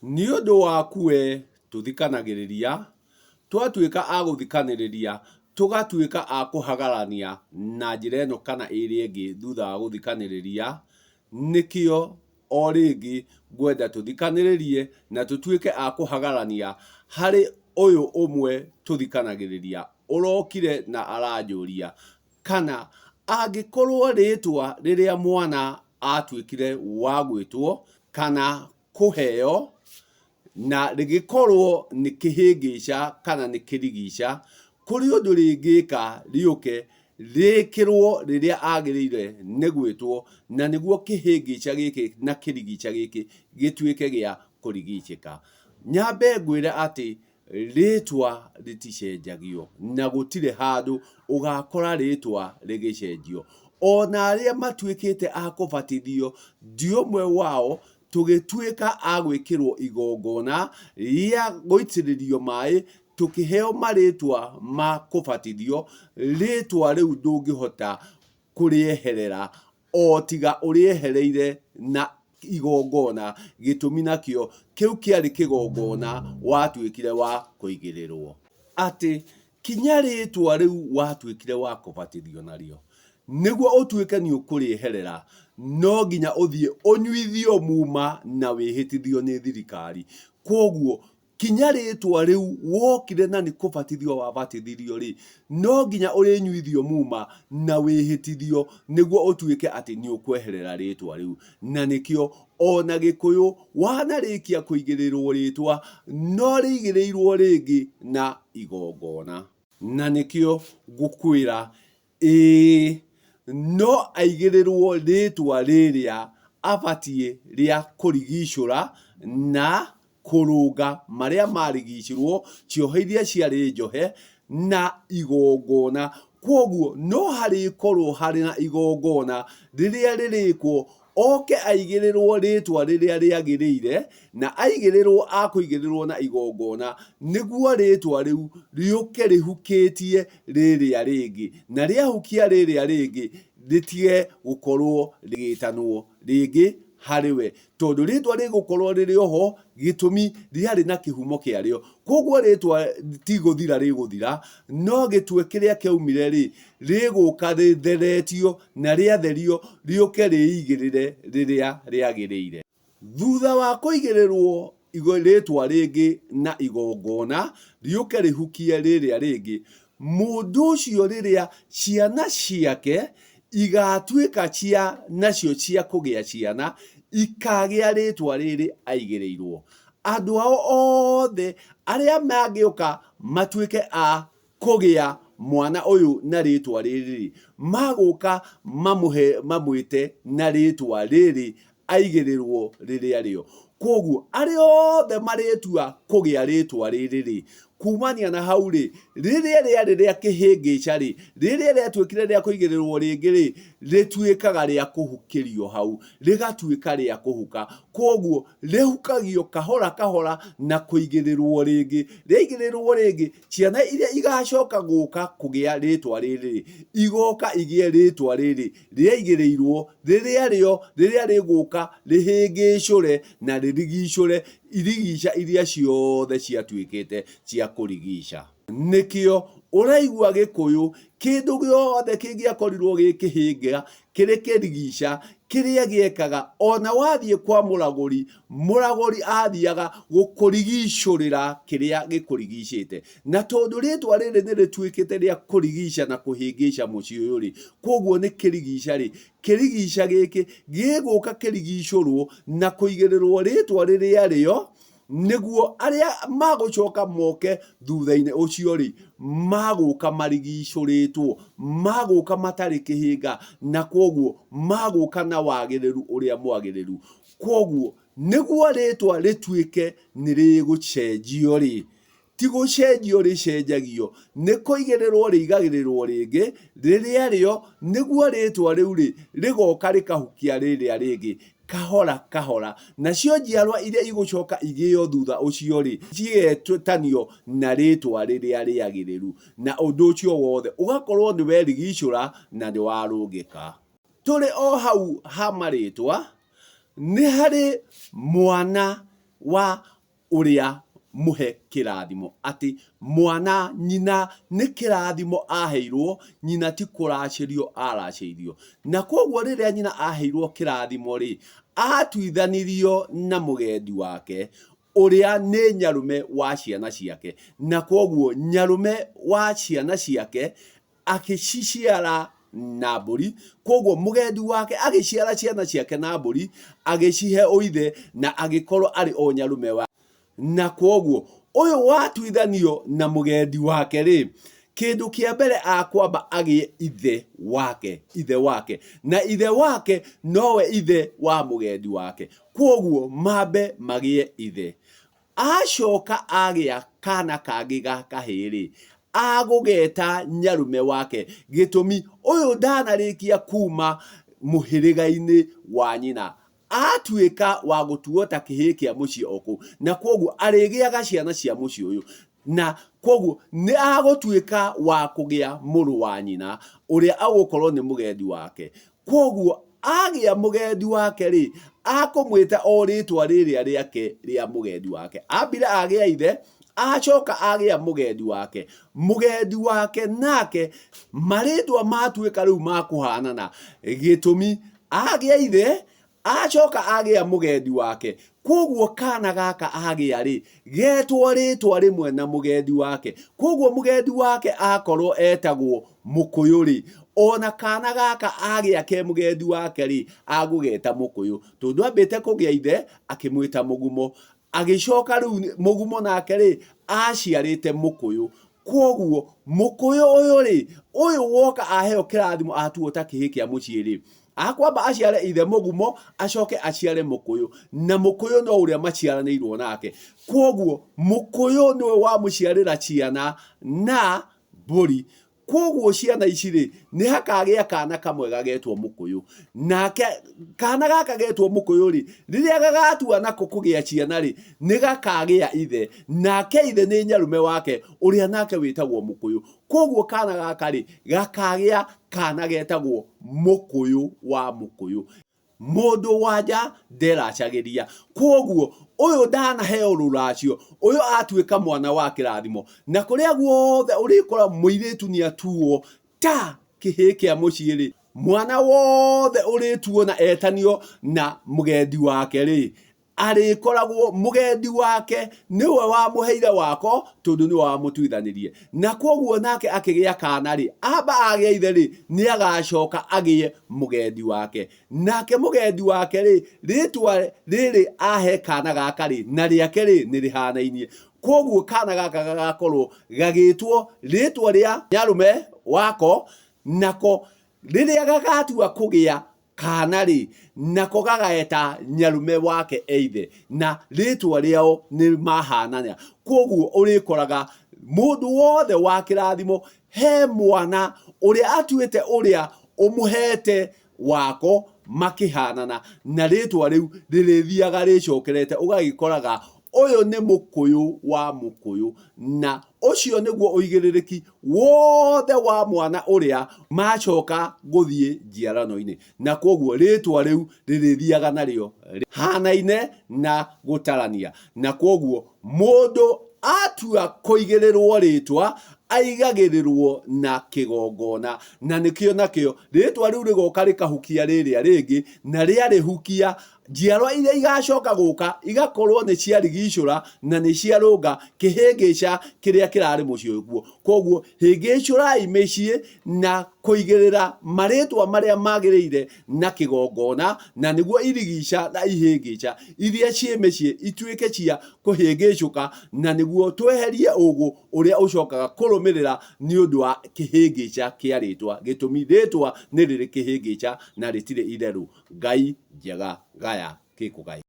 Nĩ ũndũ waku we tũthikanagĩrĩria, twatuĩka a gũthikanĩrĩria, tũgatuĩka a kũhagarania na njĩra ĩno kana ĩrĩa ĩngĩ thutha wa gũthikanĩrĩria, nĩkĩo o rĩngĩ ngwenda tũthikanĩrĩrie na tũtuĩke a kũhagarania harĩ ũyũ ũmwe tũthikanagĩrĩria ũrokire na aranjũria kana angĩkorwo rĩtwa rĩrĩa mwana atuĩkire wa gwĩtwo kana kũheo na rĩgĩkorwo nĩ kĩhĩngĩca kana nĩ kĩrigica, kũrĩ ũndũ rĩngĩka rĩũke rĩkĩrwo rĩrĩa agĩrĩire nĩ gwĩtwo na nĩguo kĩhĩngĩca gĩkĩ na kĩrigica gĩkĩ gĩtuĩke gĩa kũrigicĩka. Nyambe ngwĩre atĩ Rĩtwa rĩticenjagio na gũtirĩ handũ ũgakora rĩtwa rĩgĩcenjio. Ona arĩa matuĩkĩte a kũbatithio ndi ũmwe wao, tũgĩtuĩka a gwĩkĩrwo igongona rĩa gũitĩrĩrio maĩ tũkĩheo marĩtwa ma kũbatithio, rĩtwa rĩu ndũngĩhota kũrĩeherera o tiga ũrĩehereire na igongona, gĩtũmi nakĩo kĩu kĩarĩ kĩgongona watuĩkire wa kũigĩrĩrwo. Atĩ kinya rĩtwa rĩu watuĩkire wa kũbatithio narĩo, nĩguo ũtuĩke nĩ ũkũrĩeherera, no nginya ũthiĩ ũnyuithio muma na wĩhĩtithio nĩ thirikari. Kwoguo Kinya rĩĩtwa rĩu wokire na nĩ kũbatithio wabatithirio-rĩ, no nginya ũrĩnyuithio muma na wĩhĩtithio nĩguo ũtuĩke atĩ nĩ ũkweherera rĩĩtwa rĩu. Na nĩkĩo o na Gĩkũyũ wanarĩkia kũigĩrĩrwo rĩĩtwa no rĩigĩrĩirwo rĩngĩ na igongona. Na nĩkĩo ngũkwĩra ĩĩ, no aigĩrĩrwo rĩĩtwa rĩrĩa abatiĩ rĩa kũrigicũra na kũrũnga marĩa maarigicirwo, ciohe iria ciarĩ njohe, na igongona. Kwoguo no harĩkorwo harĩ na igongona rĩrĩa rĩrĩkwo, oke aigĩrĩrwo rĩtwa rĩrĩa rĩagĩrĩire, na aigĩrĩrwo akũigĩrĩrwo na igongona, nĩguo rĩtwa rĩu rĩũke rĩhukĩtie rĩrĩa rĩngĩ, na rĩahukia rĩrĩa rĩngĩ, rĩtige gũkorwo rĩgĩtanwo rĩngĩ harĩ we. Tondũ rĩtwa rĩgũkorwo rĩrĩ o ho, gĩtũmi rĩarĩ na kĩhumo kĩarĩo. Kwoguo rĩtwa ti gũthira rĩgũthira, no gĩtwe kĩrĩa kĩaumire-rĩ, rĩgũka rĩtheretio, na rĩatherio rĩũke rĩigĩrĩre rĩrĩa rĩagĩrĩire. Thutha wa kũigĩrĩrwo rĩtwa rĩngĩ na igongona, rĩũke rĩhukie rĩrĩa rĩngĩ, Mũndũ ũcio rĩrĩa ciana ciake igatuĩka cia nacio cia kũgĩa ciana, ikagĩa rĩĩtwa rĩrĩ aigĩrĩirwo. Andũ ao othe arĩa mangĩũka matuĩke a kũgĩa mwana ũyũ na rĩĩtwa rĩrĩ-rĩ, magũka mamũhe mamwĩte na rĩĩtwa rĩrĩ aigĩrĩrwo rĩrĩa rĩo. Kwoguo, arĩa othe marĩtua kũgĩa rĩtwa rĩrĩ-rĩ, kumania na hau-rĩ, rĩrĩa rĩarĩ rĩa kĩhĩngĩca-rĩ, rĩrĩa rĩatuĩkire rĩa kũigĩrĩrwo rĩngĩ-rĩ, rĩtuĩkaga rĩa kũhukĩrio hau, rĩgatuĩka rĩa kũhuka. Kwoguo, rĩhukagio kahora kahora na kũigĩrĩrwo rĩngĩ. Rĩaigĩrĩrwo rĩngĩ, ciana iria igacoka gũka kũgĩa rĩtwa rĩrĩ-rĩ, igoka igĩe rĩtwa rĩrĩ rĩaigĩrĩirwo rĩrĩa rĩo rĩrĩa rĩgũka rĩhĩngĩcũre na rĩrigicũre irigica iria ciothe ciatuĩkĩte cia kũrigica. Nĩkĩo ũraigua Gĩkũyũ kĩndũ gĩothe kĩngĩakorirwo gĩ kĩhĩnga kĩrĩ kĩrigica kĩrĩa gĩekaga ona wathiĩ kwa mũragũri, mũragũri athiaga gũkũrigicũrĩra kĩrĩa gĩkũrigicĩte. Na tondũ rĩtwa rĩrĩ nĩ rĩtuĩkĩte rĩa kũrigica na kũhĩngĩca mũciĩ ũyũ-rĩ, kwoguo nĩ kĩrigica-rĩ, kĩrigica gĩkĩ gĩgũka kĩrigicũrwo na kũigĩrĩrwo rĩtwa rĩrĩa rĩo, nĩguo arĩa magũcoka moke thutha-inĩ ũcio-rĩ, magũka marigicũrĩtwo, magũka matarĩ kĩhĩnga, na kwoguo magũka na wagĩrĩru ũrĩa mwagĩrĩru. Kwoguo nĩguo rĩtwa rĩtuĩke nĩ rĩgũcenjio-rĩ, Ti gũcenjio rĩcenjagio, nĩ kũigĩrĩrwo rĩigagĩrĩrwo rĩngĩ, rĩrĩa rĩo, nĩguo rĩĩtwa rĩu-rĩ, rĩgoka rĩkahukia rĩrĩa rĩngĩ, kahora kahora. Nacio njiarwa iria igũcoka igĩo thutha ũcio-rĩ, cigetanio na rĩĩtwa rĩrĩa rĩagĩrĩru. Na ũndũ ũcio wothe ũgakorwo nĩ werigicũra na nĩ warũngĩka. Tũrĩ o hau ha marĩtwa, nĩ harĩ mwana. wa ũrĩa mũhe kĩrathimo, atĩ mwana nyina nĩ kĩrathimo aheirwo, nyina ti kũracĩrio aracĩirio. Na kwoguo rĩrĩa nyina aheirwo kĩrathimo rĩ, atuithanirio na mũgendi wake, ũrĩa nĩ nyarũme wa ciana ciake. Na kwoguo nyarũme wa ciana ciake agĩciciara na mbũri. Kwoguo mũgendi wake agĩciara ciana ciake na mbũri, agĩcihe ũithe na agĩkorwo arĩ o nyarũme wa. Na kwoguo ũyũ watuithanio na mũgendi wake rĩ, kĩndũ kĩa mbere akwamba agĩe ithe wake, ithe wake. Na ithe wake nowe ithe wa mũgendi wake. Kwoguo mambe magĩe ithe. Acoka agĩa kana kangĩ ga kahĩĩ-rĩ, agũgeta nyarũme wake. Gĩtũmi, ũyũ ndanarĩkia kuma mũhĩrĩga-inĩ wa nyina. Atuĩka wa gũtuo ta kĩhĩĩ kĩa mũciĩ o kũu. Na kwoguo arĩgĩaga ciana cia mũciĩ ũyũ. Na kwoguo nĩ agũtuĩka wa kũgĩa mũrũ wa nyina, ũrĩa agũkorwo nĩ mũgendi wake. Kwoguo agĩa mũgendi wake-rĩ, akũmwĩta o rĩtwa rĩrĩa rĩake rĩa mũgendi wake. Ambire agĩa ithe, acoka agĩa mũgendi wake. Mũgendi wake nake, marĩtwa matuĩka rĩu ma kũhanana. Gĩtũmi, agĩa ithe, Acoka agĩa mũgendi wake. Kwoguo kana gaka agĩa-rĩ, getwo rĩtwa rĩmwe na mũgendi wake. Kwoguo mũgendi wake akorwo etagwo Mũkũyũ-rĩ, ona kana gaka agĩa ke mũgendi wake-rĩ, agũgeta Mũkũyũ. Tondũ ambĩte kũgĩa ithe, akĩmwĩta Mũgumo. Agĩcoka rĩu Mũgumo nake-rĩ, aciarĩte Mũkũyũ. Kwoguo Mũkũyũ ũyũ-rĩ, ũyũ woka aheo kĩrathimo atuo ta kĩhĩ kĩa mũciĩ-rĩ, akwamba aciare ithe Mũgumo, acoke aciare Mũkũyũ. Na Mũkũyũ no ũrĩa maciaranĩirwo nake. Kwoguo Mũkũyũ nĩwe wamũciarĩra ciana na mbũri. Kwoguo ciana ici rĩ, nĩ hakagĩa kana kamwe gagetwo Mũkũyũ. Nake kana gaka getwo Mũkũyũ rĩ, rĩrĩa gagatua nako kũgĩa ciana rĩ, nĩ gakagĩa ithe. Nake ithe nĩ nyarume wake, ũrĩa nake wĩtagwo Mũkũyũ. Kwoguo kana gaka rĩ, gakagĩa kana getagwo Mũkũyũ wa Mũkũyũ. Mũndũ wa nja nderacagĩria. Kwoguo ũyũ ndanaheo rũracio, ũyũ atuĩka mwana wa kĩrathimo. Na kũrĩa guothe ũrĩkora mũirĩtu nĩ atuo ta kĩhĩĩ kĩa mũciĩ-rĩ, mwana wothe ũrĩtuo na etanio na mũgendi wake-rĩ, arĩkoragwo mũgendi wake nĩwe wamũheire wako tondũ nĩwe wamũtuithanirie. Na kwoguo nake akĩgĩa kana-rĩ, amba agĩa ithe-rĩ, nĩagacoka agĩe mũgendi wake. Nake mũgendi wake-rĩ, rĩtwa rĩrĩ ahe kana gaka-rĩ, na rĩake-rĩ, nĩrĩhanainie. Kwoguo kana gaka gagakorwo gagĩtwo rĩtwa rĩa nyarũme wako, nako rĩrĩa gagatua kũgĩa kana-rĩ, nako gagaeta nyarume wake e ithe, na rĩtwa rĩao nĩ mahanana. Kwoguo ũrĩkoraga mũndũ wothe wa kĩrathimo he mwana ũrĩa atuĩte ũrĩa ũmũhete wako makĩhanana, na rĩtwa rĩu rĩrĩthiaga rĩcokerete, ũgagĩkoraga ũyũ nĩ mũkũyũ wa mũkũyũ, na ũcio nĩguo ũigĩrĩrĩki wothe wa mwana ũrĩa macoka gũthiĩ njiarano-inĩ, na kwoguo rĩtwa rĩu rĩrĩthiaga narĩo rĩhanaine na gũtarania, na kwoguo mũndũ atua kũigĩrĩrwo rĩtwa aigagĩrĩrwo na kĩgongona, na nĩkĩo nakĩo rĩtwa rĩu rĩgoka rĩkahukia rĩrĩa rĩngĩ, na rĩarĩhukia Njiarwa iria igacoka gũka igakorwo nĩ ciarigicũra na nĩ ciarũnga kĩhĩngĩca kĩrĩa kĩrarĩ mũciĩ ũyũ kuo. Kwoguo hĩngĩcũrai mĩciĩ na kũigĩrĩra marĩtwa marĩa magĩrĩire na kĩgongona na nĩguo irigica na ihĩngĩca iria ciĩ mĩciĩ ituĩke cia kũhĩngĩcũka na nĩguo tweherie ũgũ ũrĩa ũcokaga kũrũmĩrĩra nĩ ũndũ wa kĩhĩngĩca kĩa rĩtwa. Gĩtũmi rĩtwa nĩ rĩrĩ kĩhĩngĩca na rĩtirĩ itherũ. Ngai njega gaya kĩkũgai.